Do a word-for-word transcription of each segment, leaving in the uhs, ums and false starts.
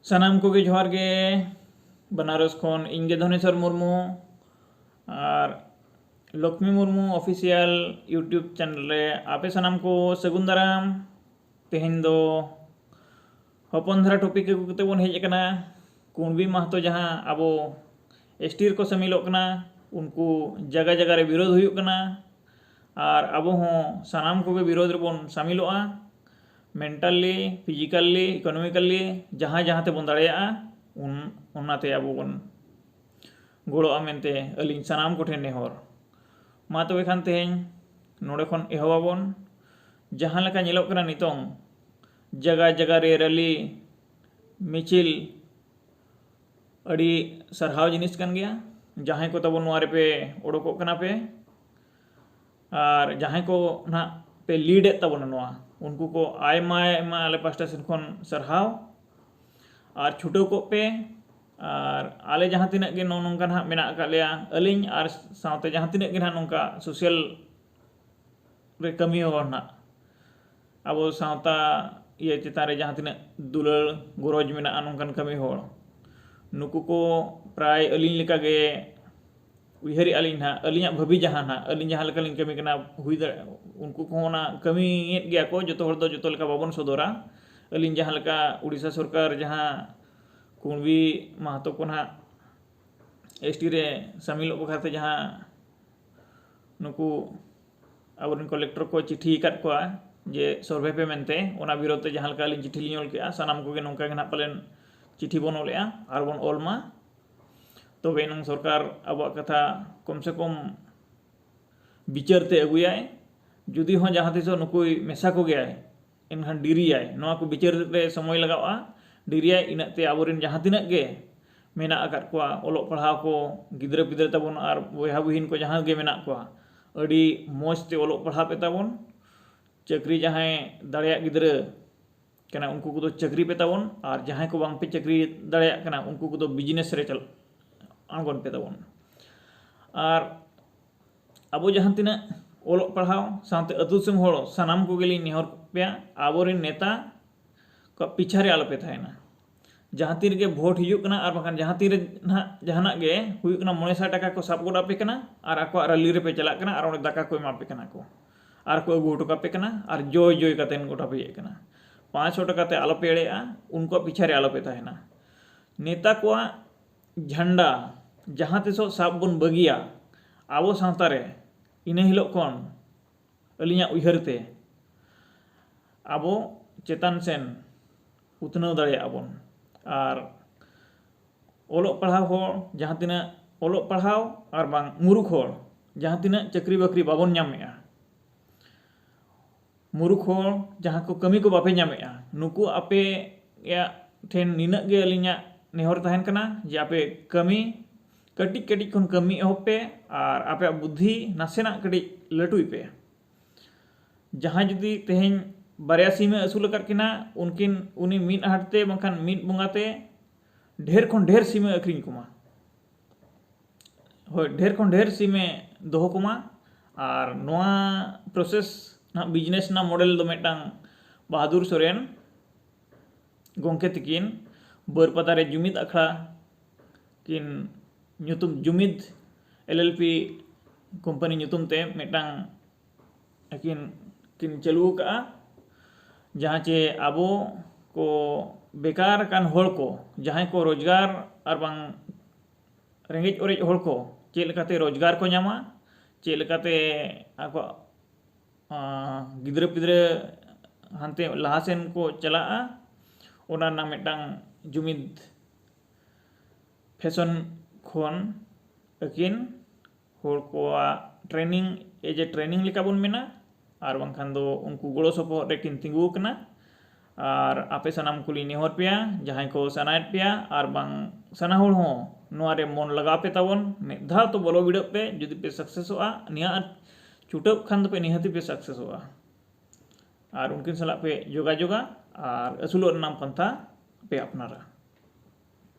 ᱥᱟᱱᱟᱢ ᱠᱚᱜᱮ ᱡᱚᱦᱟᱨ ᱜᱮ᱾ ᱵᱟᱱᱟᱨᱚᱥ ᱠᱷᱚᱱ ᱤᱧ ᱜᱮ ᱫᱷᱚᱱᱮᱥᱚᱨ ᱢᱩᱨᱢᱩ᱾ ᱟᱨ Lakhmi Murmu official YouTube channel ᱨᱮ ᱟᱯᱮ ᱥᱟᱱᱟᱢ ᱠᱚ ᱥᱟᱹᱜᱩᱱ ᱫᱟᱨᱟᱢ᱾ ᱛᱮᱦᱮᱧ ᱫᱚ ᱦᱚᱯᱚᱱ ᱫᱷᱟᱨᱟ ᱴᱚᱯᱤᱠ ᱟᱹᱜᱩ ᱠᱟᱛᱮ ᱵᱚᱱ ᱦᱮᱡ ᱟᱠᱟᱱᱟ᱾ ᱠᱩᱬᱵᱤ ᱢᱟᱦᱟᱛᱚ ᱡᱟᱦᱟᱸ ᱟᱵᱚ ᱮᱥ ᱴᱤ ᱨᱮᱠᱚ ᱥᱟᱹᱢᱤᱞᱚᱜ ᱠᱟᱱᱟ, ᱩᱱᱠᱩ ᱡᱟᱭᱜᱟ ᱡᱟᱭᱜᱟ ᱨᱮ ᱵᱤᱨᱳᱫᱷ ᱦᱩᱭᱩᱜ ᱠᱟᱱᱟ᱾ ᱟᱨ ᱟᱵᱚ ᱦᱚᱸ ᱥᱟᱱᱟᱢ ᱠᱚᱜᱮ ᱵᱤᱨᱳᱫᱷ ᱨᱮᱵᱚᱱ ᱥᱟᱹᱢᱤᱞᱚᱜᱼᱟ᱾ ᱢᱮᱱᱴᱟᱞᱤ, ᱯᱷᱤᱡᱤᱠᱟᱞᱤ, ᱤᱠᱳᱱᱚᱢᱤᱠᱟᱞᱤ, ᱡᱟᱦᱟᱸ ᱡᱟᱦᱟᱸ ᱛᱮᱵᱚᱱ ᱫᱟᱲᱮᱭᱟᱜᱼᱟ, ᱩᱱ ᱚᱱᱟᱛᱮ ᱟᱵᱚ ᱵᱚᱱ ᱜᱚᱲᱚᱜᱼᱟ ᱢᱮᱱᱛᱮ ᱟᱹᱞᱤᱧ ᱥᱟᱱᱟᱢ ᱠᱚᱴᱷᱮᱱ ᱱᱮᱦᱚᱨ᱾ ᱢᱟ ᱛᱚᱵᱮ ᱠᱷᱟᱱ ᱛᱮᱦᱮᱧ ᱱᱚᱰᱮ ᱠᱷᱚᱱ ᱮᱦᱚᱵᱟᱵᱚᱱ᱾ ᱡᱟᱦᱟᱸ ᱞᱮᱠᱟ ᱧᱮᱞᱚᱜ ᱠᱟᱱᱟ ᱱᱤᱛᱚᱝ, ᱡᱟᱭᱜᱟ ᱡᱟᱭᱜᱟ ᱨᱮ ᱨᱮᱞᱤ, ᱢᱤᱪᱷᱤᱞ, ᱟᱹᱰᱤ ᱥᱟᱨᱦᱟᱣ ᱡᱤᱱᱤᱥ ᱠᱟᱱ ᱜᱮᱭᱟ᱾ ᱡᱟᱦᱟᱸᱭ ᱠᱚ ᱛᱟᱵᱚᱱ ᱱᱚᱣᱟ ᱨᱮᱯᱮ ᱚᱰᱚᱠᱚᱜ ᱠᱟᱱᱟ ᱯᱮ, ᱟᱨ ᱡᱟᱦᱟᱸᱭ ᱠᱚ ᱱᱟᱦᱟᱜ ᱯᱮ ᱞᱤᱰ ᱮᱫ ᱛᱟᱵᱚᱱᱟ ᱱᱚᱣᱟ, ᱩᱱᱠᱩ ᱠᱚ ᱟᱭᱢᱟ ᱟᱭᱢᱟ ᱟᱞᱮ ᱯᱟᱥᱴᱟ ᱥᱮᱱ ᱠᱷᱚᱱ ᱥᱟᱨᱦᱟᱣ᱾ ᱟᱨ ᱪᱷᱩᱴᱟᱹᱣ ᱠᱚᱜ ᱯᱮ᱾ ᱟᱨ ᱟᱞᱮ ᱡᱟᱦᱟᱸ ᱛᱤᱱᱟᱹᱜ ᱜᱮ ᱱᱚᱜᱼᱚ ᱱᱚᱝᱠᱟ ᱱᱟᱦᱟᱜ ᱢᱮᱱᱟᱜ ᱟᱠᱟᱫ ᱞᱮᱭᱟ, ᱟᱹᱞᱤᱧ ᱟᱨ ᱥᱟᱶᱛᱮ ᱡᱟᱦᱟᱸ ᱛᱤᱱᱟᱹᱜ ᱜᱮ ᱱᱟᱦᱟᱜ ᱱᱚᱝᱠᱟ ᱥᱳᱥᱟᱞ ᱨᱮ ᱠᱟᱹᱢᱤ ᱦᱚᱲ ᱱᱟᱦᱟᱜ, ᱟᱵᱚ ᱥᱟᱶᱛᱟ ᱤᱭᱟᱹ ᱪᱮᱛᱟᱱ ᱨᱮ ᱡᱟᱦᱟᱸ ᱛᱤᱱᱟᱹᱜ ᱫᱩᱞᱟᱹᱲ ᱜᱚᱨᱚᱡᱽ ᱢᱮᱱᱟᱜᱼᱟ ᱱᱚᱝᱠᱟᱱ ᱠᱟᱹᱢᱤ ᱦᱚᱲ, ᱱᱩᱠᱩ ᱠᱚ ᱯᱨᱟᱭ ᱟᱹᱞᱤᱧ ᱞᱮᱠᱟᱜᱮ ᱩᱭᱦᱟᱹᱨᱮᱫᱼᱟ ᱞᱤᱧ ᱱᱟᱦᱟᱜ, ᱟᱹᱞᱤᱧᱟᱜ ᱵᱷᱟᱹᱵᱤ ᱡᱟᱦᱟᱸ ᱱᱟᱦᱟᱜ, ᱟᱹᱞᱤᱧ ᱡᱟᱦᱟᱸ ᱞᱮᱠᱟᱞᱤᱧ ᱠᱟᱹᱢᱤ ᱠᱟᱱᱟ, ᱦᱩᱭ ᱫᱟᱲᱮᱭᱟᱜᱼᱟ ᱩᱱᱠᱩ ᱠᱚᱦᱚᱸ ᱚᱱᱟ ᱠᱟᱹᱢᱤᱭᱮᱫ ᱜᱮᱭᱟ ᱠᱚ᱾ ᱡᱚᱛᱚ ᱦᱚᱲ ᱫᱚ ᱡᱚᱛᱚ ᱞᱮᱠᱟ ᱵᱟᱵᱚᱱ ᱥᱚᱫᱚᱨᱟ᱾ ᱟᱹᱞᱤᱧ ᱡᱟᱦᱟᱸ ᱞᱮᱠᱟ ᱩᱲᱤᱥᱥᱟ ᱥᱚᱨᱠᱟᱨ ᱡᱟᱦᱟᱸ ᱠᱩᱬᱵᱤ ᱢᱟᱦᱟᱛᱚ ᱠᱚ ᱱᱟᱦᱟᱜ ᱮᱥ ᱴᱤ ᱨᱮ ᱥᱟᱹᱢᱤᱞᱚᱜ ᱵᱟᱠᱷᱨᱟᱛᱮ ᱡᱟᱦᱟᱸ ᱱᱩᱠᱩ ᱟᱵᱚᱨᱮᱱ ᱠᱚᱞᱮᱠᱴᱚᱨ ᱠᱚ ᱪᱤᱴᱷᱤ ᱟᱠᱟᱫ ᱠᱚᱣᱟ ᱡᱮ ᱥᱚᱨᱵᱷᱮ ᱯᱮ ᱢᱮᱱᱛᱮ, ᱚᱱᱟ ᱵᱤᱨᱳᱫᱷ ᱛᱮ ᱡᱟᱦᱟᱸ ᱞᱮᱠᱟ ᱟᱹᱞᱤᱧ ᱪᱤᱴᱷᱤ ᱞᱤᱧ ᱚᱞ ᱠᱮᱜᱼᱟ, ᱥᱟᱱᱟᱢ ᱠᱚᱜᱮ ᱱᱚᱝᱠᱟ ᱜᱮ ᱱᱟᱦᱟᱜ ᱯᱟᱞᱮᱱ ᱪᱤᱴᱷᱤ ᱵᱚᱱ ᱚᱞᱮᱜᱼᱟ ᱟᱨ ᱵᱚᱱ ᱚᱞ ᱢᱟ᱾ ᱛᱚᱵᱮ ᱮᱱᱟᱝ ᱥᱚᱨᱠᱟᱨ ᱟᱵᱚᱣᱟᱜ ᱠᱟᱛᱷᱟ ᱠᱚᱢ ᱥᱮ ᱠᱚᱢ ᱵᱤᱪᱟᱹᱨ ᱛᱮ ᱟᱹᱜᱩᱭᱟᱭ᱾ ᱡᱩᱫᱤ ᱦᱚᱸ ᱡᱟᱦᱟᱸ ᱛᱤᱥᱚᱜ ᱱᱩᱠᱩᱭ ᱢᱮᱥᱟ ᱠᱚᱜᱮᱭᱟᱭ, ᱮᱱᱠᱷᱟᱱ ᱰᱮᱨᱤᱭᱟᱭ᱾ ᱱᱚᱣᱟ ᱠᱚ ᱵᱤᱪᱟᱹᱨ ᱨᱮ ᱥᱚᱢᱚᱭ ᱞᱟᱜᱟᱜᱼᱟ, ᱰᱮᱨᱤᱭᱟᱭ᱾ ᱤᱱᱟᱹᱜ ᱛᱮ ᱟᱵᱚᱨᱮᱱ ᱡᱟᱦᱟᱸ ᱛᱤᱱᱟᱹᱜ ᱜᱮ ᱢᱮᱱᱟᱜ ᱟᱠᱟᱫ ᱠᱚᱣᱟ, ᱚᱞᱚᱜ ᱯᱟᱲᱦᱟᱣ ᱠᱚ, ᱜᱤᱫᱽᱨᱟᱹ ᱯᱤᱫᱽᱨᱟᱹ ᱛᱟᱵᱚᱱ ᱟᱨ ᱵᱚᱭᱦᱟ ᱵᱩᱦᱤᱱ ᱠᱚ ᱡᱟᱦᱟᱸ ᱜᱮ ᱢᱮᱱᱟᱜ ᱠᱚᱣᱟ, ᱟᱹᱰᱤ ᱢᱚᱡᱽ ᱛᱮ ᱚᱞᱚᱜ ᱯᱟᱲᱦᱟᱣ ᱯᱮ ᱛᱟᱵᱚᱱ᱾ ᱪᱟᱹᱠᱨᱤ ᱡᱟᱦᱟᱸᱭ ᱫᱟᱲᱮᱭᱟᱜ ᱜᱤᱫᱽᱨᱟᱹ ᱠᱟᱱᱟ, ᱩᱱᱠᱩ ᱠᱚᱫᱚ ᱪᱟᱹᱠᱨᱤ ᱯᱮ ᱛᱟᱵᱚᱱ, ᱟᱨ ᱡᱟᱦᱟᱸᱭ ᱠᱚ ᱵᱟᱝ ᱯᱮ ᱪᱟᱹᱠᱨᱤ ᱫᱟᱲᱮᱭᱟᱜ ᱠᱟᱱᱟ, ᱩᱱᱠᱩ ᱠᱚᱫᱚ ᱵᱤᱡᱽᱱᱮᱥ ᱨᱮ ᱪᱟᱞ-, ᱟᱬᱜᱚᱱ ᱯᱮ ᱛᱟᱵᱚᱱ᱾ ᱟᱨ ᱟᱵᱚ ᱡᱟᱦᱟᱸ ᱛᱤᱱᱟᱹᱜ ᱚᱞᱚᱜ ᱯᱟᱲᱦᱟᱣ ᱥᱟᱶᱛᱮ ᱟᱹᱛᱩ ᱫᱤᱥᱚᱢ ᱦᱚᱲ, ᱥᱟᱱᱟᱢ ᱠᱚᱜᱮ ᱞᱤᱧ ᱱᱮᱦᱚᱨ ᱯᱮᱭᱟ, ᱟᱵᱚᱨᱮᱱ ᱱᱮᱛᱟ ᱠᱚᱣᱟᱜ ᱯᱤᱪᱷᱟ ᱨᱮ ᱟᱞᱚ ᱯᱮ ᱛᱟᱦᱮᱱᱟ᱾ ᱡᱟᱦᱟᱸ ᱛᱤ ᱨᱮᱜᱮ ᱵᱷᱳᱴ ᱦᱤᱡᱩᱜ ᱠᱟᱱᱟ ᱟᱨ ᱵᱟᱝᱠᱷᱟᱱ ᱡᱟᱦᱟᱸ ᱛᱤ ᱨᱮ ᱱᱟᱦᱟᱜ ᱡᱟᱦᱟᱱᱟᱜ ᱜᱮ ᱦᱩᱭᱩᱜ ᱠᱟᱱᱟ, ᱢᱚᱬᱮ ᱥᱟᱭ ᱴᱟᱠᱟ ᱠᱚ ᱥᱟᱵ ᱜᱚᱫ ᱟᱯᱮ ᱠᱟᱱᱟ ᱟᱨ ᱟᱠᱚᱣᱟᱜ ᱨᱟᱹᱞᱤ ᱨᱮᱯᱮ ᱪᱟᱞᱟᱜ ᱠᱟᱱᱟ ᱟᱨ ᱚᱸᱰᱮ ᱫᱟᱠᱟ ᱠᱚ ᱮᱢᱟ ᱯᱮ ᱠᱟᱱᱟ ᱠᱚ ᱟᱨ ᱠᱚ ᱟᱹᱜᱩ ᱦᱚᱴᱚ ᱠᱟᱯᱮ ᱠᱟᱱᱟ ᱟᱨ ᱡᱚᱭ ᱡᱚᱭ ᱠᱟᱛᱮ ᱜᱚᱴᱟ ᱯᱮ ᱦᱮᱡ ᱠᱟᱱᱟ᱾ ᱯᱟᱸᱪᱥᱚ ᱴᱟᱠᱟ ᱛᱮ ᱟᱞᱚᱯᱮ ᱮᱲᱮᱜᱼᱟ, ᱩᱱᱠᱩᱣᱟᱜ ᱯᱤᱪᱷᱟ ᱨᱮ ᱟᱞᱚᱯᱮ ᱛᱟᱦᱮᱱᱟ᱾ ᱱᱮᱛᱟ ᱠᱚᱣᱟᱜ ᱡᱷᱟᱱᱰᱟ ᱡᱟᱦᱟᱸ ᱛᱤᱥᱚᱜ ᱥᱟᱵ ᱵᱚᱱ ᱵᱟᱹᱜᱤᱭᱟ ᱟᱵᱚ ᱥᱟᱶᱛᱟ ᱨᱮ, ᱤᱱᱟᱹ ᱦᱤᱞᱳᱜ ᱠᱷᱚᱱ ᱟᱹᱞᱤᱧᱟᱜ ᱩᱭᱦᱟᱹᱨ ᱛᱮ ᱟᱵᱚ ᱪᱮᱛᱟᱱ ᱥᱮᱱ ᱩᱛᱱᱟᱹᱣ ᱫᱟᱲᱮᱭᱟᱜᱼᱟ ᱵᱚᱱ᱾ ᱟᱨ ᱚᱞᱚᱜ ᱯᱟᱲᱦᱟᱣ ᱦᱚᱲ ᱡᱟᱦᱟᱸ ᱛᱤᱱᱟᱹᱜ ᱚᱞᱚᱜ ᱯᱟᱲᱦᱟᱣ ᱟᱨ ᱵᱟᱝ ᱢᱩᱨᱩᱠᱷ ᱦᱚᱲ ᱡᱟᱦᱟᱸ ᱛᱤᱱᱟᱹᱜ ᱪᱟᱹᱠᱨᱤ ᱵᱟᱹᱠᱨᱤ ᱵᱟᱵᱚᱱ ᱧᱟᱢᱮᱜᱼᱟ, ᱢᱩᱨᱩᱠᱷ ᱦᱚᱲ ᱡᱟᱦᱟᱸ ᱠᱚ ᱠᱟᱹᱢᱤ ᱠᱚ ᱵᱟᱯᱮ ᱧᱟᱢᱮᱜᱼᱟ, ᱱᱩᱠᱩ ᱟᱯᱮᱭᱟᱜ ᱴᱷᱮᱱ ᱱᱤᱱᱟᱹᱜ ᱜᱮ ᱟᱹᱞᱤᱧᱟᱜ ᱱᱮᱦᱚᱨ ᱛᱟᱦᱮᱱ ᱠᱟᱱᱟ ᱡᱮ ᱟᱯᱮ ᱠᱟᱹᱢᱤ ᱠᱟᱹᱴᱤᱡ ᱠᱟᱹᱴᱤᱡ ᱠᱷᱚᱱ ᱠᱟᱹᱢᱤ ᱮᱦᱚᱵ ᱯᱮ ᱟᱨ ᱟᱯᱮᱭᱟᱜ ᱵᱩᱫᱽᱫᱷᱤ ᱱᱟᱥᱮᱱᱟᱜ ᱠᱟᱹᱴᱤᱡ ᱞᱟᱹᱴᱩᱭ ᱯᱮ᱾ ᱡᱟᱦᱟᱸᱭ ᱡᱩᱫᱤ ᱛᱮᱦᱮᱧ ᱵᱟᱨᱭᱟ ᱥᱤᱢᱮ ᱟᱹᱥᱩᱞ ᱟᱠᱟᱫ ᱠᱤᱱᱟ, ᱩᱱᱠᱤᱱ, ᱩᱱᱤ ᱢᱤᱫ ᱦᱟᱴ ᱛᱮ ᱵᱟᱝᱠᱷᱟᱱ ᱢᱤᱫ ᱵᱚᱸᱜᱟ ᱛᱮ ᱰᱷᱮᱨ ᱠᱷᱚᱱ ᱰᱷᱮᱨ ᱥᱤᱢᱮ ᱟᱹᱠᱷᱨᱤᱧ ᱠᱚᱢᱟ᱾ ᱦᱳᱭ, ᱰᱷᱮᱨ ᱠᱷᱚᱱ ᱰᱷᱮᱨ ᱥᱤᱢᱮ ᱫᱚᱦᱚ ᱠᱚᱢᱟ᱾ ᱟᱨ ᱱᱚᱣᱟ process ᱱᱟᱦᱟᱜ business ᱨᱮᱱᱟᱜ model ᱫᱚ ᱢᱤᱫᱴᱟᱝ ᱵᱟᱦᱟᱫᱩᱨ ᱥᱚᱨᱮᱱ ᱜᱚᱢᱠᱮ ᱛᱤᱠᱤᱱ ᱵᱟᱹᱨᱯᱟᱫᱟ ᱨᱮ ᱡᱩᱢᱤᱫ ᱟᱠᱷᱲᱟ ᱠᱤᱱ ᱧᱩᱛᱩᱢ, ᱡᱩᱢᱤᱫ L L P company ᱧᱩᱛᱩᱢ ᱛᱮ ᱢᱤᱫᱴᱟᱝ ᱟᱹᱠᱤᱱ ᱠᱤᱱ ᱪᱟᱹᱞᱩ ᱟᱠᱟᱫᱼᱟ, ᱡᱟᱦᱟᱸ ᱪᱮ ᱟᱵᱚ ᱠᱚ ᱵᱮᱠᱟᱨ ᱟᱠᱟᱱ ᱦᱚᱲ ᱠᱚ, ᱡᱟᱦᱟᱸᱭ ᱠᱚ ᱨᱳᱡᱽᱜᱟᱨ ᱟᱨ ᱵᱟᱝ ᱨᱮᱸᱜᱮᱡ ᱚᱨᱮᱡ ᱦᱚᱲ ᱠᱚ ᱪᱮᱫ ᱞᱮᱠᱟᱛᱮ ᱨᱳᱡᱽᱜᱟᱨ ᱠᱚ ᱧᱟᱢᱟ, ᱪᱮᱫ ᱞᱮᱠᱟᱛᱮ ᱟᱠᱚᱣᱟᱜ, ᱟᱸ, ᱜᱤᱫᱽᱨᱟᱹ ᱯᱤᱫᱽᱨᱟᱹ ᱦᱟᱱᱛᱮ ᱞᱟᱦᱟ ᱥᱮᱱ ᱠᱚ ᱪᱟᱞᱟᱜᱼᱟ, ᱚᱱᱟ ᱨᱮᱱᱟᱜ ᱢᱤᱫᱴᱟᱝ ᱡᱩᱢᱤᱫ ᱯᱷᱮᱥᱚᱱ ᱠᱷᱚᱱ ᱟᱹᱠᱤᱱ ᱦᱚᱲ ᱠᱚᱣᱟᱜ training, as a training ᱞᱮᱠᱟ ᱵᱚᱱ ᱢᱮᱱᱟ, ᱟᱨ ᱵᱟᱝᱠᱷᱟᱱ ᱫᱚ ᱩᱱᱠᱩ ᱜᱚᱲᱚ ᱥᱚᱯᱚᱦᱚᱫ ᱨᱮᱠᱤᱱ ᱛᱤᱸᱜᱩ ᱟᱠᱟᱱᱟ᱾ ᱟᱨ ᱟᱯᱮ ᱥᱟᱱᱟᱢ ᱠᱚᱞᱤᱧ ᱱᱮᱦᱚᱨ ᱯᱮᱭᱟ, ᱡᱟᱦᱟᱸᱭ ᱠᱚ ᱥᱟᱱᱟᱭᱮᱫ ᱯᱮᱭᱟ ᱟᱨ ᱵᱟᱝ ᱥᱟᱱᱟ ᱦᱚᱲ ᱦᱚᱸ ᱱᱚᱣᱟ ᱨᱮ ᱢᱚᱱ ᱞᱟᱜᱟᱣ ᱯᱮ ᱛᱟᱵᱚᱱ, ᱢᱤᱫ ᱫᱷᱟᱣ ᱛᱚ ᱵᱚᱞᱚ ᱵᱤᱰᱟᱹᱜ ᱯᱮ, ᱡᱩᱫᱤ ᱯᱮ successᱚᱜᱼᱟ, ᱱᱤᱭᱟᱹ ᱪᱷᱩᱴᱟᱹᱣ ᱠᱷᱟᱱ ᱫᱚᱯᱮ ᱱᱤᱦᱟᱹᱛᱤ ᱯᱮ successᱚᱜᱼᱟ᱾ ᱟᱨ ᱩᱱᱠᱤᱱ ᱥᱟᱞᱟᱜ ᱯᱮ ᱡᱳᱜᱟᱡᱳᱜᱟ ᱟᱨ ᱟᱹᱥᱩᱞᱚᱜ ᱨᱮᱱᱟᱜ ᱯᱟᱱᱛᱷᱟ ᱯᱮ ᱟᱯᱱᱟᱨᱟ᱾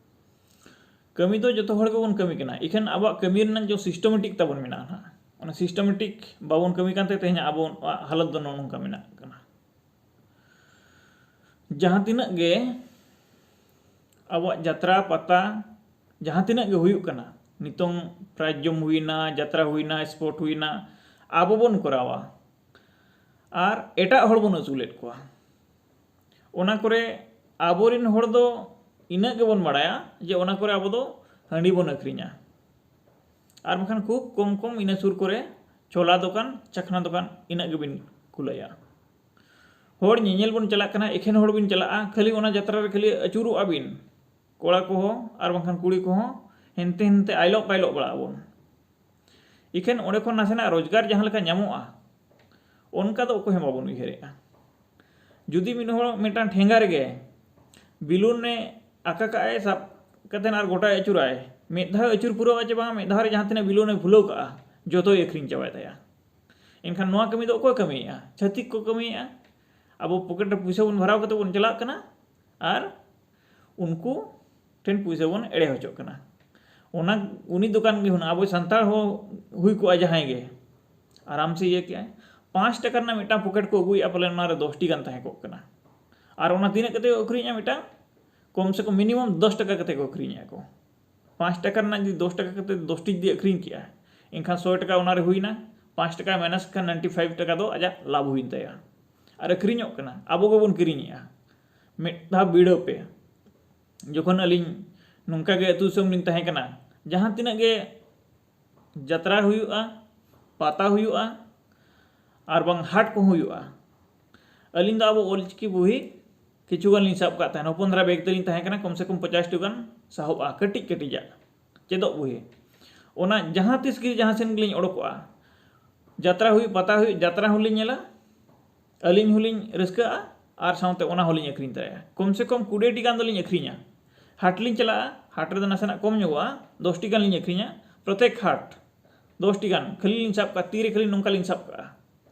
ᱠᱟᱹᱢᱤ ᱫᱚ ᱡᱚᱛᱚ ᱦᱚᱲ ᱜᱮᱵᱚᱱ ᱠᱟᱹᱢᱤ ᱠᱟᱱᱟ, ᱤᱠᱷᱟᱹᱱ ᱟᱵᱚᱣᱟᱜ ᱠᱟᱹᱢᱤ ᱨᱮᱱᱟᱜ ᱡᱚ systematic ᱛᱟᱵᱚᱱ ᱢᱮᱱᱟᱜᱼᱟ ᱱᱟᱦᱟᱜ, ᱚᱱᱟ systematic ᱵᱟᱵᱚᱱ ᱠᱟᱹᱢᱤ ᱠᱟᱱᱛᱮ ᱛᱮᱦᱮᱧ ᱟᱵᱚᱣᱟᱜ ᱦᱟᱞᱚᱛ ᱫᱚ ᱱᱚᱜᱼᱚ ᱱᱚᱝᱠᱟ ᱢᱮᱱᱟᱜ ᱠᱟᱱᱟ᱾ ᱡᱟᱦᱟᱸ ᱛᱤᱱᱟᱹᱜ ᱜᱮ ᱟᱵᱚᱣᱟᱜ ᱡᱟᱛᱨᱟ ᱯᱟᱛᱟ ᱡᱟᱦᱟᱸ ᱛᱤᱱᱟᱹᱜ ᱜᱮ ᱦᱩᱭᱩᱜ ᱠᱟᱱᱟ, ᱱᱤᱛᱚᱝ prize jump ᱦᱩᱭᱱᱟ, ᱡᱟᱛᱨᱟ ᱦᱩᱭᱱᱟ, sport ᱦᱩᱭᱱᱟ, ᱟᱵᱚ ᱵᱚᱱ ᱠᱚᱨᱟᱣᱟ ᱟᱨ ᱮᱴᱟᱜ ᱦᱚᱲ ᱵᱚᱱ ᱟᱹᱥᱩᱞᱮᱫ ᱠᱚᱣᱟ᱾ ᱚᱱᱟ ᱠᱚᱨᱮ ᱟᱵᱚᱨᱮᱱ ᱦᱚᱲ ᱫᱚ ᱤᱱᱟᱹᱜ ᱜᱮᱵᱚᱱ ᱵᱟᱲᱟᱭᱟ ᱡᱮ ᱚᱱᱟ ᱠᱚᱨᱮ ᱟᱵᱚ ᱫᱚ ᱦᱟᱺᱰᱤ ᱵᱚᱱ ᱟᱹᱠᱷᱨᱤᱧᱟ, ᱟᱨ ᱵᱟᱝᱠᱷᱟᱱ ᱠᱷᱩᱵ ᱠᱚᱢ ᱠᱚᱢ ᱤᱱᱟᱹ ᱥᱩᱨ ᱠᱚᱨᱮ ᱪᱷᱳᱞᱟ ᱫᱚᱠᱟᱱ, ᱪᱟᱠᱷᱱᱟ ᱫᱚᱠᱟᱱ, ᱤᱱᱟᱹᱜ ᱜᱮᱵᱤᱱ ᱠᱩᱞᱟᱹᱭᱟ᱾ ᱦᱚᱲ ᱧᱮᱧᱮᱞ ᱵᱚᱱ ᱪᱟᱞᱟᱜ ᱠᱟᱱᱟ, ᱮᱠᱷᱮᱱ ᱦᱚᱲ ᱵᱤᱱ ᱪᱟᱞᱟᱜᱼᱟ, ᱠᱷᱟᱹᱞᱤ ᱚᱱᱟ ᱡᱟᱛᱨᱟ ᱨᱮ ᱠᱷᱟᱹᱞᱤ ᱟᱹᱪᱩᱨᱚᱜᱼᱟ ᱵᱤᱱ, ᱠᱚᱲᱟ ᱠᱚᱦᱚᱸ ᱟᱨ ᱵᱟᱝᱠᱷᱟᱱ ᱠᱩᱲᱤ ᱠᱚᱦᱚᱸ ᱦᱮᱱᱛᱮ ᱦᱮᱱᱛᱮ ᱟᱭᱞᱚᱜ ᱯᱟᱭᱞᱚᱜ ᱵᱟᱲᱟᱜ ᱟᱵᱚᱱ᱾ ᱮᱠᱷᱮᱱ ᱚᱸᱰᱮ ᱠᱷᱚᱱ ᱱᱟᱥᱮᱱᱟᱜ ᱨᱳᱡᱽᱜᱟᱨ ᱡᱟᱦᱟᱸ ᱞᱮᱠᱟ ᱧᱟᱢᱚᱜᱼᱟ, ᱚᱱᱠᱟ ᱫᱚ ᱚᱠᱚᱭ ᱦᱚᱸ ᱵᱟᱵᱚᱱ ᱩᱭᱦᱟᱹᱨᱮᱜᱼᱟ᱾ ᱡᱩᱫᱤ ᱢᱤᱫ ᱦᱚᱲ ᱢᱤᱫᱴᱟᱝ ᱴᱷᱮᱸᱜᱟ ᱨᱮᱜᱮ ᱵᱮᱞᱩᱱ ᱮ ᱟᱠᱟ ᱠᱟᱜᱼᱟᱭ, ᱥᱟᱵ ᱠᱟᱛᱮ ᱟᱨ ᱜᱚᱴᱟᱭ ᱟᱹᱪᱩᱨᱟᱭ, ᱢᱤᱫ ᱫᱷᱟᱣ ᱟᱹᱪᱩᱨ ᱯᱩᱨᱟᱹᱣᱟ ᱪᱮ ᱵᱟᱝ, ᱢᱤᱫ ᱫᱷᱟᱣ ᱨᱮ ᱡᱟᱦᱟᱸ ᱛᱤᱱᱟᱹᱜ ᱵᱮᱞᱩᱱ ᱮ ᱯᱷᱩᱞᱟᱹᱣ ᱠᱟᱜᱼᱟ, ᱡᱚᱛᱚᱭ ᱟᱹᱠᱷᱨᱤᱧ ᱪᱟᱵᱟᱭ ᱛᱟᱭᱟ᱾ ᱮᱱᱠᱷᱟᱱ ᱱᱚᱣᱟ ᱠᱟᱹᱢᱤ ᱫᱚ ᱚᱠᱚᱭ ᱠᱟᱹᱢᱤᱭᱮᱫᱼᱟ? ᱪᱷᱟᱹᱛᱤᱠ ᱠᱚ ᱠᱟᱹᱢᱤᱭᱮᱫᱼᱟ᱾ ᱟᱵᱚ ᱯᱚᱠᱮᱴ ᱨᱮ ᱯᱩᱭᱥᱟᱹ ᱵᱚᱱ ᱵᱷᱚᱨᱟᱣ ᱠᱟᱛᱮ ᱵᱚᱱ ᱪᱟᱞᱟᱜ ᱠᱟᱱᱟ ᱟᱨ ᱩᱱᱠᱩ ᱴᱷᱮᱱ ᱯᱩᱭᱥᱟᱹ ᱵᱚᱱ ᱮᱲᱮ ᱦᱚᱪᱚᱜ ᱠᱟᱱᱟ᱾ ᱚᱱᱟ, ᱩᱱᱤ ᱫᱚᱠᱟᱱ ᱜᱮ ᱦᱩᱱᱟᱹᱝ ᱟᱵᱚ ᱥᱟᱱᱛᱟᱲ ᱦᱚᱸ ᱦᱩᱭ ᱠᱚᱜᱼᱟ ᱡᱟᱦᱟᱸᱭ ᱜᱮ, ᱟᱨᱟᱢ ᱥᱮ ᱤᱭᱟᱹ ᱠᱮᱜᱼᱟᱭ᱾ ᱯᱟᱸᱪ ᱴᱟᱠᱟ ᱨᱮᱱᱟᱜ ᱢᱤᱫᱴᱟᱝ ᱯᱚᱠᱮᱴ ᱠᱚ ᱟᱹᱜᱩᱭᱮᱫᱼᱟ, ᱯᱟᱞᱮᱱ ᱚᱱᱟᱨᱮ ᱫᱚᱥ ᱴᱤ ᱜᱟᱱ ᱛᱟᱦᱮᱸ ᱠᱚᱜ ᱠᱟᱱᱟ᱾ ᱟᱨ ᱚᱱᱟ ᱛᱤᱱᱟᱹᱜ ᱠᱟᱛᱮ ᱠᱚ ᱟᱹᱠᱷᱨᱤᱧᱮᱫᱼᱟ? ᱢᱤᱫᱴᱟᱝ ᱠᱚᱢ ᱥᱮ ᱠᱚᱢ ᱢᱤᱱᱤᱢᱟᱢ ᱫᱚᱥ ᱴᱟᱠᱟ ᱠᱟᱛᱮ ᱠᱚ ᱟᱹᱠᱷᱨᱤᱧᱮᱫᱼᱟ ᱠᱚ᱾ ᱯᱟᱸᱪ ᱴᱟᱠᱟ ᱨᱮᱱᱟᱜ ᱡᱩᱫᱤ ᱫᱚᱥ ᱴᱟᱠᱟ ᱠᱟᱛᱮ ᱫᱚᱥ ᱴᱤ ᱡᱩᱫᱤ ᱟᱹᱠᱷᱨᱤᱧ ᱠᱮᱜᱼᱟ, ᱮᱱᱠᱷᱟᱱ ᱥᱚᱭ ᱴᱟᱠᱟ ᱚᱱᱟᱨᱮ ᱦᱩᱭᱱᱟ, ᱯᱟᱸᱪ ᱴᱟᱠᱟ ᱢᱟᱭᱱᱟᱥ ᱠᱷᱟᱱ ᱱᱟᱭᱤᱱᱴᱤ ᱯᱷᱟᱭᱤᱵᱷ ᱴᱟᱠᱟ ᱫᱚ ᱟᱡᱟᱜ ᱞᱟᱵᱷ ᱦᱩᱭᱮᱱ ᱛᱟᱭᱟ᱾ ᱟᱨ ᱟᱹᱠᱷᱨᱤᱧᱚᱜ ᱠᱟᱱᱟ, ᱟᱵᱚ ᱜᱮᱵᱚᱱ ᱠᱤᱨᱤᱧᱮᱜᱼᱟ᱾ ᱢᱤᱫ ᱫᱷᱟᱣ ᱵᱤᱰᱟᱹᱣ ᱯᱮ, ᱡᱚᱠᱷᱚᱱ ᱟᱹᱞᱤᱧ ᱱᱚᱝᱠᱟ ᱜᱮ ᱟᱹᱛᱩ ᱫᱤᱥᱚᱢ ᱞᱤᱧ ᱛᱟᱦᱮᱸ ᱠᱟᱱᱟ, ᱡᱟᱦᱟᱸ ᱛᱤᱱᱟᱹᱜ ᱜᱮ ᱡᱟᱛᱨᱟ ᱦᱩᱭᱩᱜᱼᱟ, ᱯᱟᱛᱟ ᱦᱩᱭᱩᱜᱼᱟ, ᱟᱨ ᱵᱟᱝ ᱦᱟᱴ ᱠᱚᱦᱚᱸ ᱦᱩᱭᱩᱜᱼᱟ, ᱟᱹᱞᱤᱧ ᱫᱚ ᱟᱵᱚ ᱚᱞᱪᱤᱠᱤ ᱵᱩᱦᱤ ᱠᱤᱪᱷᱩ ᱜᱟᱱ ᱞᱤᱧ ᱥᱟᱵ ᱠᱟᱜ ᱛᱟᱦᱮᱱᱟ᱾ ᱦᱚᱯᱚᱱ ᱫᱷᱟᱨᱟ ᱵᱮᱜᱽ ᱛᱟᱹᱞᱤᱧ ᱛᱟᱦᱮᱸ ᱠᱟᱱᱟ, ᱠᱚᱢ ᱥᱮ ᱠᱚᱢ ᱯᱚᱪᱟᱥ ᱴᱤ ᱜᱟᱱ ᱥᱟᱦᱚᱵᱼᱟ, ᱠᱟᱹᱴᱤᱡ ᱠᱟᱹᱴᱤᱡᱟᱜ ᱪᱮᱫᱚᱜ ᱵᱩᱦᱤ᱾ ᱚᱱᱟ ᱡᱟᱦᱟᱸ ᱛᱤᱥ ᱜᱮ ᱡᱟᱦᱟᱸ ᱥᱮᱱ ᱜᱮᱞᱤᱧ ᱚᱰᱚᱠᱚᱜᱼᱟ, ᱡᱟᱛᱨᱟ ᱦᱩᱭᱩᱜ, ᱯᱟᱛᱟ ᱦᱩᱭᱩᱜ, ᱡᱟᱛᱨᱟ ᱦᱚᱸᱞᱤᱧ ᱧᱮᱞᱟ, ᱟᱹᱞᱤᱧ ᱦᱚᱸᱞᱤᱧ ᱨᱟᱹᱥᱠᱟᱹᱜᱼᱟ, ᱟᱨ ᱥᱟᱶᱛᱮ ᱚᱱᱟ ᱦᱚᱸᱞᱤᱧ ᱟᱹᱠᱷᱨᱤᱧ ᱛᱟᱨᱟᱭᱟ᱾ ᱠᱚᱢ ᱥᱮ ᱠᱚᱢ ᱠᱩᱲᱤ ᱴᱤ ᱜᱟᱱ ᱫᱚᱞᱤᱧ ᱟᱹᱠᱷᱨᱤᱧᱟ᱾ ᱦᱟᱴ ᱞᱤᱧ ᱪᱟᱞᱟᱜᱼᱟ, ᱦᱟᱴ ᱨᱮᱫᱚ ᱱᱟᱥᱮᱱᱟᱜ ᱠᱚᱢ ᱧᱚᱜᱚᱜᱼᱟ, ᱫᱚᱥ ᱴᱤ ᱜᱟᱱ ᱞᱤᱧ ᱟᱹᱠᱷᱨᱤᱧᱟ ᱯᱨᱚᱛᱮᱠ ᱦᱟᱴ᱾ ᱫᱚᱥ ᱴᱤ ᱜᱟᱱ ᱠᱷᱟᱹᱞᱤ ᱞᱤᱧ ᱥᱟᱵ ᱠᱟᱜᱼᱟ, ᱛᱤ ᱨᱮ ᱠᱷᱟᱹᱞᱤ ᱱᱚᱝᱠᱟ ᱞᱤᱧ ᱥᱟᱵ ᱠᱟᱜᱼᱟ᱾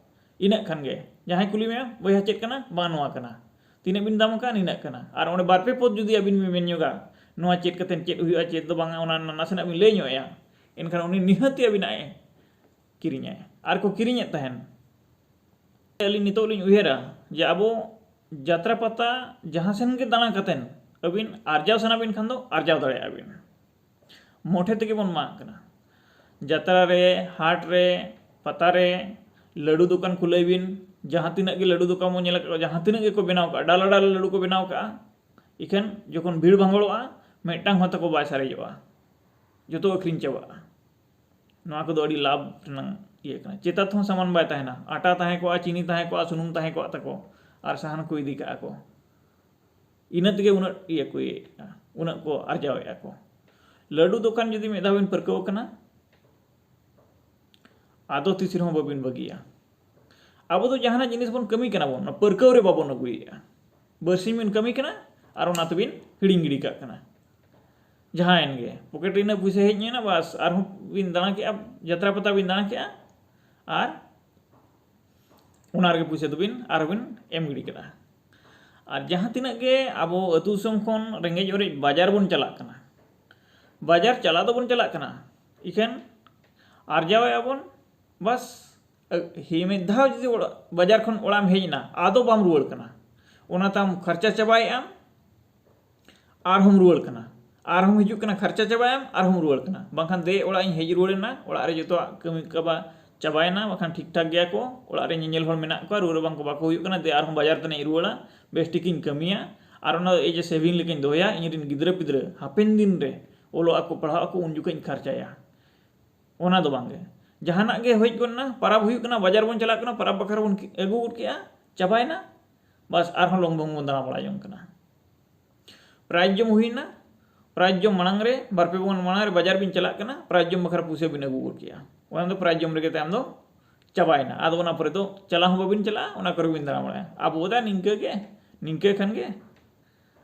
ᱤᱱᱟᱹᱜ ᱠᱷᱟᱱ ᱜᱮ ᱡᱟᱦᱟᱸᱭ ᱠᱩᱞᱤ ᱢᱮᱭᱟ, "ᱵᱚᱭᱦᱟ, ᱪᱮᱫ ᱠᱟᱱᱟ?" "ᱵᱟᱝ, ᱱᱚᱣᱟ ᱠᱟᱱᱟ᱾" "ᱛᱤᱱᱟᱹᱜ ᱵᱤᱱ ᱫᱟᱢ ᱟᱠᱟᱫᱼᱟ?" "ᱱᱤᱱᱟᱹᱜ ᱠᱟᱱᱟ᱾" ᱟᱨ ᱚᱸᱰᱮ ᱵᱟᱨ ᱯᱮ ᱯᱚᱫ ᱡᱩᱫᱤ ᱟᱹᱵᱤᱱ ᱵᱤᱱ ᱢᱮᱱ ᱧᱚᱜᱟ, "ᱱᱚᱣᱟ ᱪᱮᱫ ᱠᱟᱛᱮ ᱪᱮᱫ ᱦᱩᱭᱩᱜᱼᱟ, ᱪᱮᱫ ᱫᱚ ᱵᱟᱝᱟ", ᱚᱱᱟ ᱱᱟᱥᱮᱱᱟᱜ ᱵᱤᱱ ᱞᱟᱹᱭ ᱧᱚᱜ ᱟᱭᱟ, ᱮᱱᱠᱷᱟᱱ ᱩᱱᱤ ᱱᱤᱦᱟᱹᱛᱤ ᱟᱹᱵᱤᱱᱟᱜ ᱮ ᱠᱤᱨᱤᱧᱟᱭ᱾ ᱟᱨ ᱠᱚ ᱠᱤᱨᱤᱧᱮᱫ ᱛᱟᱦᱮᱱ᱾ ᱟᱹᱞᱤᱧ ᱱᱤᱛᱚᱜ ᱞᱤᱧ ᱩᱭᱦᱟᱹᱨᱟ ᱡᱮ ᱟᱵᱚ ᱡᱟᱛᱨᱟ ᱯᱟᱛᱟ ᱡᱟᱦᱟᱸ ᱥᱮᱱ ᱜᱮ ᱫᱟᱬᱟ ᱠᱟᱛᱮᱱ ᱟᱹᱵᱤᱱ ᱟᱨᱡᱟᱣ ᱥᱟᱱᱟ ᱵᱤᱱ ᱠᱷᱟᱱ ᱫᱚ ᱟᱨᱡᱟᱣ ᱫᱟᱲᱮᱭᱟᱜᱼᱟ ᱵᱤᱱ᱾ ᱢᱚᱴᱷᱮ ᱛᱮᱜᱮ ᱵᱚᱱ ᱢᱟᱜ ᱠᱟᱱᱟ᱾ ᱡᱟᱛᱨᱟ ᱨᱮ, ᱦᱟᱴ ᱨᱮ, ᱯᱟᱛᱟ ᱨᱮ, ᱞᱟᱹᱰᱩ ᱫᱚᱠᱟᱱ ᱠᱷᱩᱞᱟᱹᱭ ᱵᱤᱱ, ᱡᱟᱦᱟᱸ ᱛᱤᱱᱟᱹᱜ ᱜᱮ ᱞᱟᱹᱰᱩ ᱫᱚᱠᱟᱱ ᱵᱚᱱ ᱧᱮᱞ ᱟᱠᱟᱫ ᱠᱚᱣᱟ, ᱡᱟᱦᱟᱸ ᱛᱤᱱᱟᱹᱜ ᱜᱮᱠᱚ ᱵᱮᱱᱟᱣ ᱠᱟᱜᱼᱟ, ᱰᱟᱞᱟ ᱰᱟᱞᱟ ᱞᱟᱹᱰᱩ ᱠᱚ ᱵᱮᱱᱟᱣ ᱠᱟᱜᱼᱟ, ᱤᱠᱷᱟᱹᱱ ᱡᱚᱠᱷᱚᱱ ᱵᱷᱤᱲ ᱵᱷᱟᱸᱜᱚᱲᱚᱜᱼᱟ, ᱢᱤᱫᱴᱟᱝ ᱦᱚᱸ ᱛᱟᱠᱚ ᱵᱟᱭ ᱥᱟᱨᱮᱡᱚᱜᱼᱟ, ᱡᱚᱛᱚ ᱟᱹᱠᱷᱨᱤᱧ ᱪᱟᱵᱟᱜᱼᱟ᱾ ᱱᱚᱣᱟ ᱠᱚᱫᱚ ᱟᱹᱰᱤ ᱞᱟᱵᱷ ᱨᱮᱱᱟᱜ ᱤᱭᱟᱹ ᱠᱟᱱᱟ᱾ ᱪᱮᱛᱟᱛ ᱦᱚᱸ ᱥᱟᱢᱟᱱ ᱵᱟᱭ ᱛᱟᱦᱮᱱᱟ, ᱟᱴᱟ ᱛᱟᱦᱮᱸ ᱠᱚᱜᱼᱟ, ᱪᱤᱱᱤ ᱛᱟᱦᱮᱸ ᱠᱚᱜᱼᱟ, ᱥᱩᱱᱩᱢ ᱛᱟᱦᱮᱸ ᱠᱚᱜᱼᱟ ᱛᱟᱠᱚ, ᱟᱨ ᱥᱟᱦᱟᱱ ᱠᱚ ᱤᱫᱤ ᱠᱟᱜᱼᱟ ᱠᱚ᱾ ᱤᱱᱟᱹ ᱛᱮᱜᱮ ᱩᱱᱟᱹᱜ ᱤᱭᱟᱹ ᱠᱚ ᱤᱭᱟᱹᱭᱮᱫᱼᱟ, ᱩᱱᱟᱹᱜ ᱠᱚ ᱟᱨᱡᱟᱣᱮᱫᱼᱟ ᱠᱚ᱾ ᱞᱟᱹᱰᱩ ᱫᱚᱠᱟᱱ ᱡᱩᱫᱤ ᱢᱤᱫ ᱫᱷᱟᱣ ᱵᱤᱱ ᱯᱟᱹᱨᱠᱟᱹᱣ ᱟᱠᱟᱱᱟ, ᱟᱫᱚ ᱛᱤᱥ ᱨᱮᱦᱚᱸ ᱵᱟᱹᱵᱤᱱ ᱵᱟᱹᱜᱤᱭᱟ᱾ ᱟᱵᱚ ᱫᱚ ᱡᱟᱦᱟᱱᱟᱜ ᱡᱤᱱᱤᱥ ᱵᱚᱱ ᱠᱟᱹᱢᱤ ᱠᱟᱱᱟ ᱵᱚᱱ, ᱚᱱᱟ ᱯᱟᱹᱨᱠᱟᱹᱣ ᱨᱮ ᱵᱟᱵᱚᱱ ᱟᱹᱜᱩᱭᱮᱫᱼᱟ᱾ ᱵᱟᱨᱥᱤᱧ ᱵᱤᱱ ᱠᱟᱹᱢᱤ ᱠᱟᱱᱟ ᱟᱨ ᱚᱱᱟ ᱛᱮᱵᱤᱱ ᱦᱤᱲᱤᱧ ᱜᱤᱰᱤ ᱠᱟᱜ ᱠᱟᱱᱟ᱾ ᱡᱟᱦᱟᱸᱭᱮᱱ ᱜᱮ, ᱯᱚᱠᱮᱴ ᱨᱮ ᱤᱱᱟᱹᱜ ᱯᱩᱭᱥᱟᱹ ᱦᱮᱡ ᱮᱱᱟ, ᱵᱟᱥ, ᱟᱨᱦᱚᱸ ᱵᱤᱱ ᱫᱟᱬᱟ ᱠᱮᱜᱼᱟ, ᱡᱟᱛᱨᱟ ᱯᱟᱛᱟ ᱵᱤᱱ ᱫᱟᱬᱟ ᱠᱮᱜᱼᱟ, ᱟᱨ ᱚᱱᱟ ᱨᱮᱜᱮ ᱯᱩᱭᱥᱟᱹ ᱫᱚᱵᱤᱱ ᱟᱨᱦᱚᱸ ᱵᱤᱱ ᱮᱢ ᱜᱤᱰᱤ ᱠᱟᱜᱼᱟ᱾ ᱟᱨ ᱡᱟᱦᱟᱸ ᱛᱤᱱᱟᱹᱜ ᱜᱮ ᱟᱵᱚ ᱟᱹᱛᱩ ᱫᱤᱥᱚᱢ ᱠᱷᱚᱱ ᱨᱮᱸᱜᱮᱡ ᱚᱨᱮᱡ ᱵᱟᱡᱟᱨ ᱵᱚᱱ ᱪᱟᱞᱟᱜ ᱠᱟᱱᱟ, ᱵᱟᱡᱟᱨ ᱪᱟᱞᱟᱣ ᱫᱚᱵᱚᱱ ᱪᱟᱞᱟᱜ ᱠᱟᱱᱟ, ᱤᱠᱷᱟᱹᱱ ᱟᱨᱡᱟᱣᱮᱫᱼᱟ ᱵᱚᱱ, ᱵᱟᱥ, ᱦᱤ ᱢᱤᱫ ᱫᱷᱟᱣ ᱡᱩᱫᱤ ᱚᱲᱟᱜ ᱵᱟᱡᱟᱨ ᱠᱷᱚᱱ ᱚᱲᱟᱜ ᱮᱢ ᱦᱮᱡ ᱮᱱᱟ, ᱟᱫᱚ ᱵᱟᱢ ᱨᱩᱣᱟᱹᱲ ᱠᱟᱱᱟ, ᱚᱱᱟ ᱛᱟᱢ ᱠᱷᱚᱨᱪᱟ ᱪᱟᱵᱟᱭᱮᱫᱼᱟᱢ, ᱟᱨᱦᱚᱸᱢ ᱨᱩᱣᱟᱹᱲ ᱠᱟᱱᱟ, ᱟᱨᱦᱚᱸᱢ ᱦᱤᱡᱩᱜ ᱠᱟᱱᱟ, ᱠᱷᱚᱨᱪᱟ ᱪᱟᱵᱟᱭᱟᱢ, ᱟᱨᱦᱚᱸᱢ ᱨᱩᱣᱟᱹᱲ ᱠᱟᱱᱟ᱾ ᱵᱟᱝᱠᱷᱟᱱ ᱫᱮ ᱚᱲᱟᱜ ᱤᱧ ᱦᱮᱡ ᱨᱩᱣᱟᱹᱲ ᱮᱱᱟ, ᱚᱲᱟᱜ ᱨᱮ ᱡᱚᱛᱚᱣᱟᱜ ᱠᱟᱹᱢᱤ ᱠᱟᱵᱟ ᱪᱟᱵᱟᱭᱮᱱᱟ, ᱵᱟᱠᱷᱟᱱ ᱴᱷᱤᱠ ᱴᱷᱟᱠ ᱜᱮᱭᱟ ᱠᱚ, ᱚᱲᱟᱜ ᱨᱮ ᱧᱮᱧᱮᱞ ᱦᱚᱲ ᱢᱮᱱᱟᱜ ᱠᱚᱣᱟ, ᱨᱩᱣᱟᱹ ᱨᱟᱵᱟᱝ ᱠᱚ ᱵᱟᱠᱚ ᱦᱩᱭᱩᱜ ᱠᱟᱱᱟ, ᱫᱮ ᱟᱨᱦᱚᱸ ᱵᱟᱡᱟᱨ ᱛᱮᱱᱟᱜ ᱤᱧ ᱨᱩᱣᱟᱹᱲᱟ, ᱵᱮᱥ ᱴᱷᱤᱠᱤᱧ ᱠᱟᱹᱢᱤᱭᱟ, ᱟᱨ ᱚᱱᱟ ᱮᱡᱮ ᱥᱮᱵᱷᱤᱝ ᱞᱮᱠᱟᱧ ᱫᱚᱦᱚᱭᱟ, ᱤᱧ ᱨᱮᱱ ᱜᱤᱫᱽᱨᱟᱹ ᱯᱤᱫᱽᱨᱟᱹ ᱦᱟᱯᱮᱱ ᱫᱤᱱ ᱨᱮ ᱚᱞᱚᱜ ᱟᱠᱚ, ᱯᱟᱲᱦᱟᱜ ᱟᱠᱚ, ᱩᱱ ᱡᱚᱠᱷᱚᱱ ᱤᱧ ᱠᱷᱚᱨᱪᱟᱭᱟ᱾ ᱚᱱᱟ ᱫᱚ ᱵᱟᱝᱜᱮ᱾ ᱡᱟᱦᱟᱱᱟᱜ ᱜᱮ ᱦᱩᱭ ᱜᱚᱫ ᱮᱱᱟ, ᱯᱟᱨᱟᱵᱽ ᱦᱩᱭᱩᱜ ᱠᱟᱱᱟ, ᱵᱟᱡᱟᱨ ᱵᱚᱱ ᱪᱟᱞᱟᱜ ᱠᱟᱱᱟ, ᱯᱟᱨᱟᱵᱽ ᱵᱟᱠᱷᱨᱟ ᱵᱚᱱ ᱠᱤ-, ᱟᱹᱜᱩ ᱜᱚᱫ ᱠᱮᱜᱼᱟ, ᱪᱟᱵᱟᱭᱮᱱᱟ, ᱵᱟᱥ, ᱟᱨᱦᱚᱸ ᱞᱚᱝ ᱵᱷᱚᱝ ᱵᱚᱱ ᱫᱟᱬᱟ ᱵᱟᱲᱟ ᱡᱚᱝ ᱠᱟᱱᱟ᱾ ᱯᱨᱟᱭᱤᱡᱽ ᱡᱚᱢ ᱦᱩᱭᱱᱟ, ᱯᱨᱟᱭᱤᱡᱽ ᱡᱚᱢ ᱢᱟᱲᱟᱝ ᱨᱮ, ᱵᱟᱨ ᱯᱮ ᱵᱚᱱ ᱢᱟᱲᱟᱝ ᱨᱮ ᱵᱟᱡᱟᱨ ᱵᱤᱱ ᱪᱟᱞᱟᱜ ᱠᱟᱱᱟ, ᱯᱨᱟᱭᱤᱡᱽ ᱡᱚᱢ ᱵᱟᱠᱷᱨᱟ ᱯᱩᱭᱥᱟᱹ ᱵᱤᱱ ᱟᱹᱜᱩ ᱜᱚᱫ ᱠᱮᱜᱼᱟ, ᱚᱱᱟ ᱫᱚ ᱯᱨᱟᱭᱤᱡᱽ ᱡᱚᱢ ᱨᱮᱜᱮ ᱛᱟᱭᱚᱢ ᱫᱚ ᱪᱟᱵᱟᱭᱮᱱᱟ᱾ ᱟᱫᱚ ᱚᱱᱟ ᱯᱚᱨᱮ ᱫᱚ ᱪᱟᱞᱟᱣ ᱦᱚᱸ ᱵᱟᱵᱤᱱ ᱪᱟᱞᱟᱜᱼᱟ, ᱚᱱᱟ ᱠᱚᱨᱮ ᱵᱤᱱ ᱫᱟᱬᱟ ᱵᱟᱲᱟᱭᱟ᱾ ᱟᱵᱚ ᱫᱚ ᱱᱤᱝᱠᱟᱹ ᱜᱮ, ᱱᱤᱝᱠᱟᱹ ᱠᱷᱟᱱ ᱜᱮ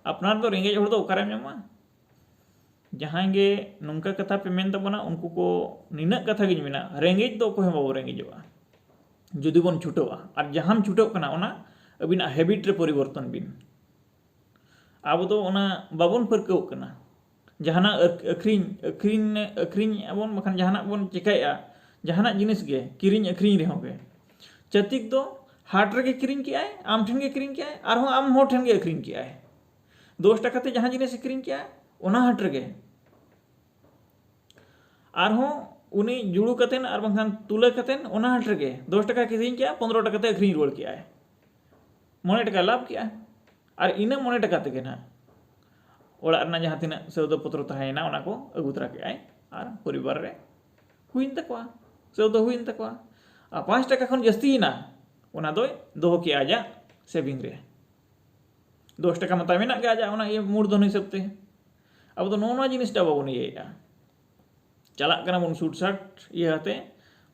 ᱟᱯᱱᱟᱨ ᱫᱚ ᱨᱮᱸᱜᱮᱡ ᱦᱚᱲ ᱫᱚ ᱚᱠᱟᱨᱮᱢ ᱧᱟᱢᱟ? ᱡᱟᱦᱟᱸᱭ ᱜᱮ ᱱᱚᱝᱠᱟ ᱠᱟᱛᱷᱟ ᱯᱮ ᱢᱮᱱ ᱛᱟᱵᱚᱱᱟ, ᱩᱱᱠᱩ ᱠᱚ, ᱱᱤᱱᱟᱹᱜ ᱠᱟᱛᱷᱟ ᱜᱤᱧ ᱢᱮᱱᱟ, ᱨᱮᱸᱜᱮᱡ ᱫᱚ ᱚᱠᱚᱭ ᱦᱚᱸ ᱵᱟᱵᱚ ᱨᱮᱸᱜᱮᱡᱚᱜᱼᱟ ᱡᱩᱫᱤ ᱵᱚᱱ ᱪᱷᱩᱴᱟᱹᱣᱟ᱾ ᱟᱨ ᱡᱟᱦᱟᱸᱢ ᱪᱷᱩᱴᱟᱹᱜ ᱠᱟᱱᱟ, ᱚᱱᱟ ᱟᱹᱵᱤᱱᱟᱜ ᱦᱮᱵᱤᱴ ᱨᱮ ᱯᱚᱨᱤᱵᱚᱨᱛᱚᱱ ᱵᱤᱱ᱾ ᱟᱵᱚ ᱫᱚ ᱚᱱᱟ ᱵᱟᱵᱚᱱ ᱯᱟᱹᱨᱠᱟᱹᱣᱚᱜ ᱠᱟᱱᱟ᱾ ᱡᱟᱦᱟᱱᱟᱜ ᱟᱹᱠ-, ᱟᱹᱠᱷᱨᱤᱧ, ᱟᱹᱠᱷᱨᱤᱧ, ᱟᱹᱠᱷᱨᱤᱧ ᱟᱵᱚᱱ, ᱵᱟᱠᱷᱟᱱ ᱡᱟᱦᱟᱱᱟᱜ ᱵᱚᱱ ᱪᱮᱠᱟᱭᱮᱫᱼᱟ, ᱡᱟᱦᱟᱱᱟᱜ ᱡᱤᱱᱤᱥ ᱜᱮ, ᱠᱤᱨᱤᱧ ᱟᱹᱠᱷᱨᱤᱧ ᱨᱮᱦᱚᱸ ᱜᱮ, ᱪᱷᱟᱹᱛᱤᱠ ᱫᱚ ᱦᱟᱴ ᱨᱮᱜᱮ ᱠᱤᱨᱤᱧ ᱠᱮᱜᱼᱟᱭ, ᱟᱢ ᱴᱷᱮᱱ ᱜᱮ ᱠᱤᱨᱤᱧ ᱠᱮᱜᱼᱟᱭ, ᱟᱨᱦᱚᱸ ᱟᱢ ᱦᱚᱲ ᱴᱷᱮᱱ ᱜᱮ ᱟᱹᱠᱷᱨᱤᱧ ᱠᱮᱜᱼᱟᱭ᱾ ᱫᱚᱥ ᱴᱟᱠᱟ ᱛᱮ ᱡᱟᱦᱟᱸ ᱡᱤᱱᱤᱥ ᱟᱹᱠᱷᱨᱤᱧ ᱠᱮᱜᱼᱟ, ᱚᱱᱟ ᱦᱟᱴ ᱨᱮᱜᱮ᱾ ᱟᱨᱦᱚᱸ ᱩᱱᱤ ᱡᱩᱲᱩ ᱠᱟᱛᱮᱱ ᱟᱨ ᱵᱟᱝᱠᱷᱟᱱ ᱛᱩᱞᱟᱹ ᱠᱟᱛᱮᱱ ᱚᱱᱟ ᱦᱟᱴ ᱨᱮᱜᱮ ᱫᱚᱥ ᱴᱟᱠᱟ ᱟᱹᱠᱷᱨᱤᱧ ᱠᱮᱜᱼᱟ, ᱯᱚᱱᱨᱚ ᱴᱟᱠᱟ ᱛᱮ ᱟᱹᱠᱷᱨᱤᱧ ᱨᱩᱣᱟᱹᱲ ᱠᱮᱜᱼᱟᱭ᱾ ᱢᱚᱬᱮ ᱴᱟᱠᱟᱭ ᱞᱟᱵᱷ ᱠᱮᱜᱼᱟ᱾ ᱟᱨ ᱤᱱᱟᱹ ᱢᱚᱬᱮ ᱴᱟᱠᱟ ᱛᱮᱜᱮ ᱱᱟᱦᱟᱜ ᱚᱲᱟᱜ ᱨᱮᱱᱟᱜ ᱡᱟᱦᱟᱸ ᱛᱤᱱᱟᱹᱜ ᱥᱚᱣᱫᱟ ᱯᱚᱛᱨᱚ ᱛᱟᱦᱮᱸᱭᱮᱱᱟ, ᱚᱱᱟ ᱠᱚ ᱟᱹᱜᱩ ᱛᱚᱨᱟ ᱠᱮᱜᱼᱟᱭ ᱟᱨ ᱯᱚᱨᱤᱵᱟᱨ ᱨᱮ ᱦᱩᱭᱮᱱ ᱛᱟᱠᱚᱣᱟ, ᱥᱚᱣᱫᱟ ᱦᱩᱭᱮᱱ ᱛᱟᱠᱚᱣᱟ᱾ ᱟᱨ ᱯᱟᱸᱪ ᱴᱟᱠᱟ ᱠᱷᱚᱱ ᱡᱟᱹᱥᱛᱤᱭᱮᱱᱟ, ᱚᱱᱟ ᱫᱚᱭ ᱫᱚᱦᱚ ᱠᱮᱜᱼᱟ ᱟᱡᱟᱜ ᱥᱮᱵᱷᱤᱝ ᱨᱮ᱾ ᱫᱚᱥ ᱴᱟᱠᱟ ᱢᱟᱛᱟᱭ ᱢᱮᱱᱟᱜ ᱜᱮ ᱟᱡᱟᱜ ᱚᱱᱟ ᱤᱭᱟᱹ ᱢᱩᱲᱫᱷᱚᱱ ᱦᱤᱥᱟᱹᱵ ᱛᱮ᱾ ᱟᱵᱚ ᱫᱚ ᱱᱚᱜᱼᱚ ᱱᱚᱣᱟ ᱡᱤᱱᱤᱥᱴᱟ ᱵᱟᱵᱚᱱ ᱤᱭᱟᱹᱭᱮᱫᱼᱟ᱾ ᱪᱟᱞᱟᱜ ᱠᱟᱱᱟ ᱵᱚᱱ ᱥᱩᱴ ᱥᱟᱴ ᱤᱭᱟᱹ ᱠᱟᱛᱮ,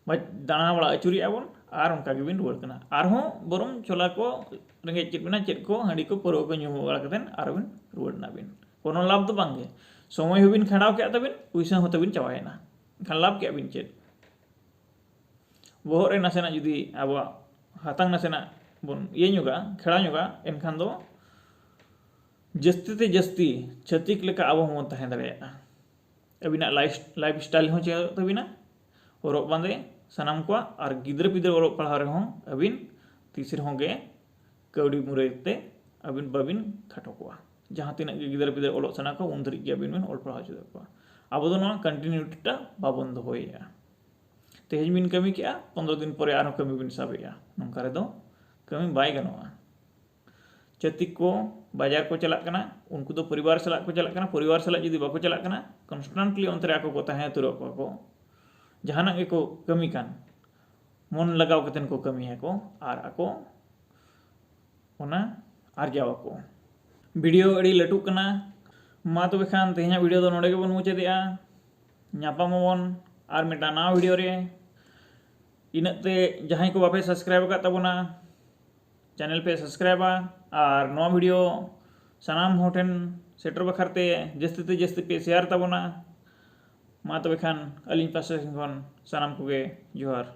ᱵᱟ-, ᱫᱟᱬᱟ ᱵᱟᱲᱟ ᱟᱹᱪᱩᱨᱮᱫᱼᱟ ᱵᱚᱱ ᱟᱨ ᱚᱱᱠᱟ ᱜᱮᱵᱤᱱ ᱨᱩᱣᱟᱹᱲ ᱠᱟᱱᱟ᱾ ᱟᱨᱦᱚᱸ ᱵᱚᱨᱚᱝ ᱪᱷᱚᱞᱟ ᱠᱚ, ᱨᱮᱸᱜᱮᱡ ᱪᱮᱫ ᱵᱮᱱᱟ, ᱪᱮᱫ ᱠᱚ, ᱦᱟᱺᱰᱤ ᱠᱚ, ᱯᱟᱹᱨᱣᱟᱹ ᱠᱚ ᱧᱩ ᱵᱟᱲᱟ ᱠᱟᱛᱮ ᱟᱨᱦᱚᱸ ᱵᱤᱱ ᱨᱩᱣᱟᱹᱲ ᱮᱱᱟ ᱵᱤᱱ᱾ ᱠᱳᱱᱳ ᱞᱟᱵᱷ ᱫᱚ ᱵᱟᱝ ᱜᱮ᱾ ᱥᱚᱢᱚᱭ ᱦᱚᱸᱵᱤᱱ ᱠᱷᱟᱸᱰᱟᱣ ᱠᱮᱫ ᱛᱟᱵᱤᱱ, ᱯᱩᱭᱥᱟᱹ ᱦᱚᱸ ᱛᱟᱵᱤᱱ ᱪᱟᱵᱟᱭᱮᱱᱟ᱾ ᱮᱱᱠᱷᱟᱱ ᱞᱟᱵᱷ ᱠᱮᱫ ᱵᱤᱱ ᱪᱮᱫ? ᱵᱚᱦᱚᱜ ᱨᱮ ᱱᱟᱥᱮᱱᱟᱜ ᱡᱩᱫᱤ ᱟᱵᱚᱣᱟᱜ ᱦᱟᱛᱟᱝ ᱱᱟᱥᱮᱱᱟᱜ ᱵᱚᱱ ᱤᱭᱟᱹ ᱧᱚᱜᱟ, ᱠᱷᱮᱲᱟ ᱧᱚᱜᱟ, ᱮᱱᱠᱷᱟᱱ ᱫᱚ ᱡᱟᱹᱥᱛᱤ ᱛᱮ ᱡᱟᱹᱥᱛᱤ ᱪᱷᱟᱹᱛᱤᱠ ᱞᱮᱠᱟ ᱟᱵᱚ ᱦᱚᱸᱵᱚᱱ ᱛᱟᱦᱮᱸ ᱫᱟᱲᱮᱭᱟᱜᱼᱟ᱾ ᱟᱹᱵᱤᱱᱟᱜ ᱞᱟᱭᱤᱯᱷ, ᱞᱟᱭᱤᱯᱷ ᱥᱴᱟᱭᱤᱞ ᱦᱚᱸ ᱪᱮᱧᱡᱚᱜ ᱛᱟᱹᱵᱤᱱᱟ, ᱦᱚᱨᱚᱜ ᱵᱟᱸᱫᱮ, ᱥᱟᱱᱟᱢ ᱠᱚᱣᱟᱜ, ᱟᱨ ᱜᱤᱫᱽᱨᱟᱹ ᱯᱤᱫᱽᱨᱟᱹ ᱚᱞᱚᱜ ᱯᱟᱲᱦᱟᱣ ᱨᱮᱦᱚᱸ ᱟᱹᱵᱤᱱ ᱛᱤᱥ ᱨᱮᱦᱚᱸ ᱜᱮ ᱠᱟᱹᱣᱰᱤ ᱢᱩᱨᱟᱹᱭ ᱛᱮ ᱟᱹᱵᱤᱱ ᱵᱟᱹᱵᱤᱱ ᱠᱷᱟᱴᱚ ᱠᱚᱣᱟ᱾ ᱡᱟᱦᱟᱸ ᱛᱤᱱᱟᱹᱜ ᱜᱮ ᱜᱤᱫᱽᱨᱟᱹ ᱯᱤᱫᱽᱨᱟᱹ ᱚᱞᱚᱜ ᱥᱟᱱᱟ ᱠᱚᱣᱟ, ᱩᱱ ᱫᱷᱟᱹᱨᱤᱡ ᱜᱮ ᱟᱹᱵᱤᱱ ᱵᱤᱱ ᱚᱞ ᱯᱟᱲᱦᱟᱣ ᱦᱚᱪᱚ ᱫᱟᱲᱮ ᱠᱚᱣᱟ᱾ ᱟᱵᱚ ᱫᱚ ᱱᱚᱣᱟ ᱠᱚᱱᱴᱤᱱᱤᱭᱩᱴᱤ ᱴᱟ ᱵᱟᱵᱚᱱ ᱫᱚᱦᱚᱭᱮᱫᱼᱟ᱾ ᱛᱮᱦᱮᱧ ᱵᱤᱱ ᱠᱟᱹᱢᱤ ᱠᱮᱜᱼᱟ, ᱯᱚᱱᱨᱚ ᱫᱤᱱ ᱯᱚᱨᱮ ᱟᱨᱦᱚᱸ ᱠᱟᱹᱢᱤ ᱵᱤᱱ ᱥᱟᱵᱮᱜᱼᱟ, ᱱᱚᱝᱠᱟ ᱨᱮᱫᱚ ᱠᱟᱹᱢᱤ ᱵᱟᱭ ᱜᱟᱱᱚᱜᱼᱟ᱾ ᱪᱷᱟᱹᱛᱤᱠ ᱠᱚ ᱵᱟᱡᱟᱨ ᱠᱚ ᱪᱟᱞᱟᱜ ᱠᱟᱱᱟ, ᱩᱱᱠᱩ ᱫᱚ ᱯᱚᱨᱤᱵᱟᱨ ᱥᱟᱞᱟᱜ ᱠᱚ ᱪᱟᱞᱟᱜ ᱠᱟᱱᱟ᱾ ᱯᱚᱨᱤᱵᱟᱨ ᱥᱟᱞᱟᱜ ᱡᱩᱫᱤ ᱵᱟᱠᱚ ᱪᱟᱞᱟᱜ ᱠᱟᱱᱟ, ᱠᱚᱱᱥᱴᱮᱱᱴᱞᱤ ᱚᱱᱛᱮ ᱨᱮ ᱟᱠᱚ ᱠᱚ ᱛᱟᱦᱮᱸ ᱩᱛᱟᱹᱨᱚᱜ ᱠᱚᱣᱟ ᱠᱚ᱾ ᱡᱟᱦᱟᱱᱟᱜ ᱜᱮᱠᱚ ᱠᱟᱹᱢᱤ ᱠᱟᱱ, ᱢᱚᱱ ᱞᱟᱜᱟᱣ ᱠᱟᱛᱮ ᱠᱚ ᱠᱟᱹᱢᱤᱭᱟᱠᱚ ᱟᱨ ᱟᱠᱚ ᱚᱱᱟ ᱟᱨᱡᱟᱣ ᱟᱠᱚ᱾ ᱵᱷᱤᱰᱤᱭᱳ ᱟᱹᱰᱤ ᱞᱟᱹᱴᱩᱜ ᱠᱟᱱᱟ᱾ ᱢᱟ ᱛᱚᱵᱮ ᱠᱷᱟᱱ ᱛᱮᱦᱮᱧᱟᱜ ᱵᱷᱤᱰᱤᱭᱳ ᱫᱚ ᱱᱚᱰᱮ ᱜᱮᱵᱚᱱ ᱢᱩᱪᱟᱹᱫᱮᱜᱼᱟ᱾ ᱧᱟᱯᱟᱢ ᱟᱵᱚᱱ ᱟᱨ ᱢᱤᱫᱴᱟᱝ ᱱᱟᱣᱟ ᱵᱷᱤᱰᱤᱭᱳ ᱨᱮ᱾ ᱤᱱᱟᱹᱜ ᱛᱮ ᱡᱟᱦᱟᱸᱭ ᱠᱚ ᱵᱟᱯᱮ ᱥᱟᱵᱥᱠᱨᱟᱭᱤᱵ ᱟᱠᱟᱫ ᱛᱟᱵᱚᱱᱟ, ᱪᱮᱱᱮᱞ ᱯᱮ ᱥᱟᱵᱥᱠᱨᱟᱭᱤᱵᱟ ᱟᱨ ᱱᱚᱣᱟ ᱵᱷᱤᱰᱤᱭᱳ ᱥᱟᱱᱟᱢ ᱦᱚᱲ ᱴᱷᱮᱱ ᱥᱮᱴᱮᱨ ᱵᱟᱠᱷᱨᱟ ᱛᱮ ᱡᱟᱹᱥᱛᱤ ᱛᱮ ᱡᱟᱹᱥᱛᱤ ᱯᱮ ᱥᱮᱭᱟᱨ ᱛᱟᱵᱚᱱᱟ᱾ ᱢᱟ ᱛᱚᱵᱮ ᱠᱷᱟᱱ ᱟᱹᱞᱤᱧ ᱯᱟᱥᱴᱟ ᱥᱮᱱ ᱠᱷᱚᱱ ᱥᱟᱱᱟᱢ ᱠᱚᱜᱮ ᱡᱚᱦᱟᱨ᱾